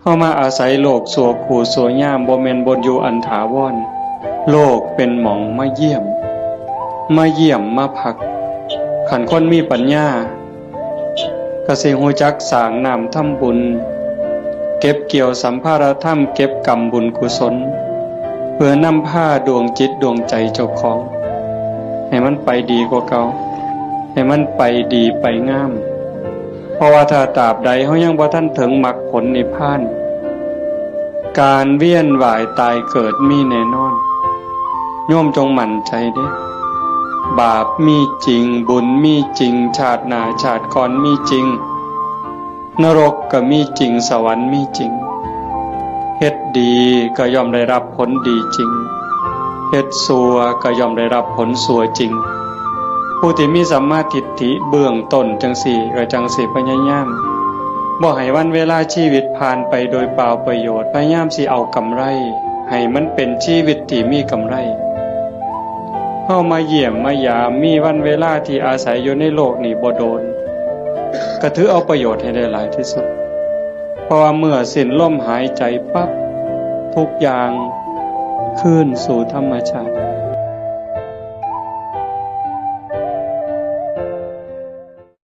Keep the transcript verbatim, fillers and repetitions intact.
เฮามาอาศัยโลกชั่วครูชั่วยาม บ่แม่นบ่อนอยู่อันถาวร โลกเป็นหม่องมาเยี่ยม มาเยี่ยมมาพัก คันคนมีปัญญา ก็สิฮู้จักสร้างน้ำทำบุญ เก็บเกี่ยวสัมภาระธรรม เก็บกำบุญกุศล เพื่อนำพาดวงจิตดวงใจเจ้าของ ให้มันไปดีกว่าเก่า ให้มันไปดีไปงาม เพราะว่าถ้าตราบใดเฮายังบ่ทันถึงมรรคผลนิพพาน การเวียนว่ายตายเกิดมีแน่นอน โยมจงมั่นใจเด้ บาปมีจริง บุญมีจริง ชาติหน้าชาติก่อนมีจริง นรกก็มีจริง สวรรค์มีจริง เฮ็ดดีก็ย่อมได้รับผลดีจริง เฮ็ดชั่วก็ย่อมได้รับผลชั่วจริง ผู้ที่มีสัมมาทิฏฐิเบื้องต้นจั่งซี้ ก็จั่งสิพยายาม บ่ให้วันเวลาชีวิตผ่านไปโดยเปล่าประโยชน์ พยายามสิเอากำไร ให้มันเป็นชีวิตที่มีกำไร เฮามาเยี่ยมมายาม มีวันเวลาที่อาศัยอยู่ในโลกนี่บ่โดน ก็ถือเอาประโยชน์ให้ได้หลายที่สุด เพราะว่าเมื่อสิ้นลมหายใจปั๊บ ทุกอย่างคืนสู่ธรรมชาติ